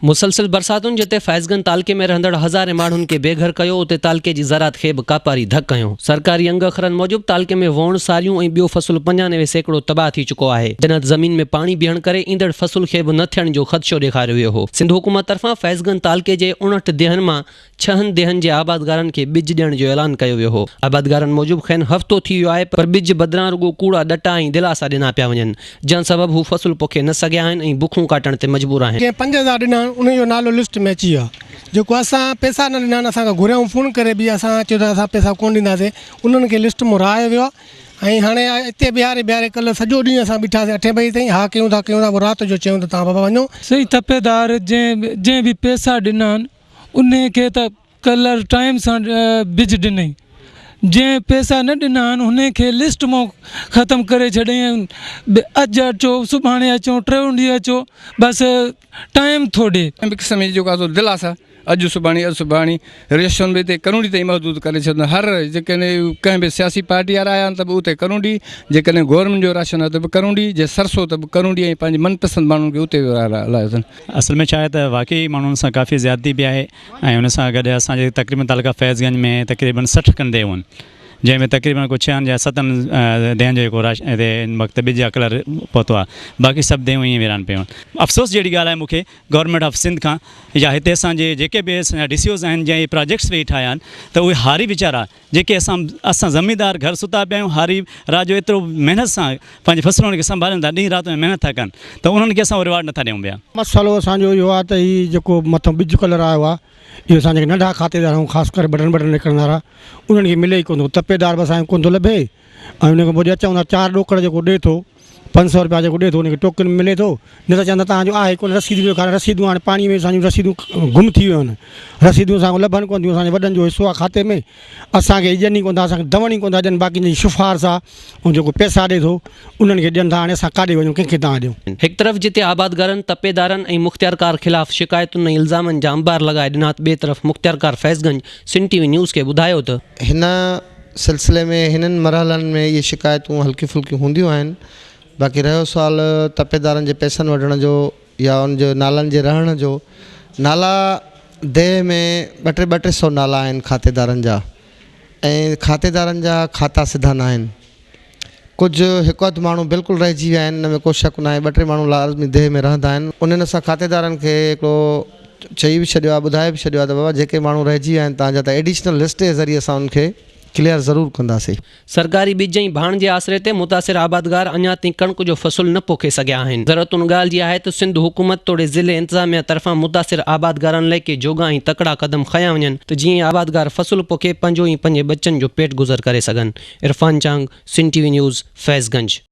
مسلسل برساتن جتي فيض گنج تعلقي ۾ رهندڙ هزارين ماڻهن کي بي گهر ڪيو اتي تعلقي جي زراعت کي به ڪاپاري ڌڪ هنيو. سرڪاري انگ اکرن موجب تعلقي ۾ ووڻ، ساريون ۽ ٻيو فصل 95% تباهه ٿي چڪو آهي. جڏهن ته زمين ۾ پاڻي بيهڻ ڪري ايندڙ فصل کي به نه ٿيڻ جو خدشو ڏيکاريو ويو هو. سنڌ حڪومت طرفان فيض گنج تعلقي جي 59 ديهن مان ڇهن ديهن جي آبادگارن کي ٻج ڏيڻ جو اعلان ڪيو ويو هو. آبادگارن موجب کين هفتو ٿي ويو آهي پر ٻج بدران رڳو ڪوڙا ڏٽا ۽ دلاسا ڏنا پيا وڃن. جنهن سبب هو فصل پوکي نه سگهيا آهن ۽ بکون ڪاٽڻ تي مجبور آهن. جنهن 5000 ڏنا آهن انهن جو نالو لسٽ ۾ اچي ويو آهي جيڪو اسان پئسا نه ڏنا آهن اسان کان گهريائون فون ڪري به اسان چيو ته اسان پئسا ڪونه ڏينداسين انهن کي لسٽ مان رهايو ويو آهي ۽ هاڻي اتي بيهاري بيهاري ڪلهه سڄو ڏينهن اسان بيٺاسين اٺين بجي تائين ها ڪيون ٿا ڪيون ٿا پوء رات جو چيون ته توهان بابا وڃو. سائين تپيدار جنهن جنهن به پئسا ڏنا آهن انهي کي ته ڪلر ٽائيم سان بج ڏنئي جنهن پئسا نه ڏنا آهن انهي کي لسٽ مان ختم ڪري ڇڏيائين اڄ اچو سڀاڻي اچو ٽيون ڏينهن اچو بس ٽائيم ٿو ڏي. ڪنهن به قسم جي جيڪو آهي سو دلاسا اڄ سڀاڻي اڄ سڀاڻي ريشن به هتي ڪرونڊي تائين محدود ڪري ڇڏيو هر جيڪڏهن ڪنهن به سياسي پارٽي وارا آيا آهن ته به اتي ڪرونڊي جيڪڏهن گورنمينٽ جو راشن آهي ته به ڪرونڊي جي سرسو ته به ڪرونڊي ۽ پنهنجي من پسند ماڻهن کي اتي هلايو اٿن. اصل ۾ ڇا آهي ته واقعي ماڻهن سان ڪافي زيادتي به آهي ۽ ان سان گڏ اسان جي تقريبن تعلقه فيض گنج ۾ تقريبن 60 کن ديهون آهن جنهن ۾ تقريبن ڪو ڇهن يا ستن ديهن جو جيڪو راشن هتي هن وقت ٻج جا ڪلر پهتو آهي باقي سڀ ديهون ائين ويران پيون آهن افسوس جهڙي ڳالهه آهي مون کي گورنمينٽ آف سنڌ کان يا هتي اسان جي جيڪي به اسان جا ڊي سي اوز آهن جنهن اهي پراجيڪٽس ويهي ٺاهيا آهن ته اهي هاري ويچارا جيڪي اسان اسان زميندار گهر ستا پيا آهيون هاري رات جو ايترو محنت سان پنهنجي فصلن کي سنڀالين ٿا ڏينهن رات ۾ محنت ٿا ڪن ته انهن کي اسان اهو ريوارڊ نٿا ڏيون پيا. مسئلو اسان جو اهو آهي ته هي جيڪو مٿان ٻج ڪلر آيو آهي اهو اسان جيڪي ننڍا کاتيدار آهيون خاص ڪري ٻڍن ٻڍن ايڪڙن وارا انهن کي ملي ئي ڪونه ٿو تپيدار به اسان کي ڪونه ٿو لڀي ۽ ان کان پوء جي اچون ٿا چار ڏوڪڙ جيڪو ڏي ٿو 500 رپيا جيڪو ڏي ٿو ان کي ٽوڪن ملي ٿو نه ته چون ٿا توهان جو آهي ڪونه رسيد به ڏيکاريو رسيدون هاڻي پاڻي ۾ اسان جون رسيدون گم ٿي ويون آهن رسيدون اسان کي لڀن ڪونه ٿيون اسان جي وڏن جو حصو آهي کاتي ۾ اسان کي ڏين ئي ڪونه ٿا اسان کي دون ئي ڪونه ٿا ڏين باقي جن جي سفارش آهي ۽ جيڪو پئسا ڏي ٿو انهن کي ڏين ٿا هاڻي اسان ڪاڏي وڃون ڪنهن کي دانهن ڏيون. هڪ طرف جتي آبادگارن، تپيدارن ۽ مختيارڪار خلاف شڪايتن ۽ الزامن جا انبار لڳائي ڏنا ته ٻئي طرف مختيارڪار Faiz Ganj Sindh T V news کي ٻڌايو ته. هن سلسلي ۾ هنن مرحلن ۾ اهي شڪايتون هلڪيون ڦلڪيون هونديون آهن باقي رهيو سوال تپيدارن جي پئسن وڍڻ جو يا ان جي نالن جي رهڻ جو نالا ديهه ۾ ٻه ٽي ٻه ٽي سو نالا آهن کاتيدارن جا ۽ کاتيدارن جا کاتا سڌا ناهن ڪجهه هڪ اڌ ماڻهو بلڪل رهجي ويا آهن ان ۾ ڪو شڪ ناهي ٻه ٽي ماڻهو لازمي ديهه ۾ رهندا آهن انهن اسان کاتيدارن کي هڪڙو چئي به ڇڏيو آهي ٻڌائي به ڇڏيو آهي ته بابا جيڪي ماڻهو رهجي ويا آهن تان جا ته ايڊيشنل لسٽ جي ذريعي اسان انهن کي ڪليئر ضرور ڪنداسي. سرڪاري ٻج ۽ ڀاڻ جي آسري تي متاثر آبادگار اڃا تائين ڪڻڪ جو فصل نه پوکي سگهيا آهن. ضرورت ان ڳالهه جي آهي ته سنڌ حڪومت توڙي ضلعي انتظاميا طرفان متاثر آبادگارن لئه ڪي جوڳا ۽ تڪڙا قدم کنيا وڃن ته جيئن آبادگار فصل پوکي پنهنجو ۽ پنهنجي ٻچن جو پيٽ گذر ڪري سگهن. Irfan Chang, Sindh T V news, Faiz Ganj.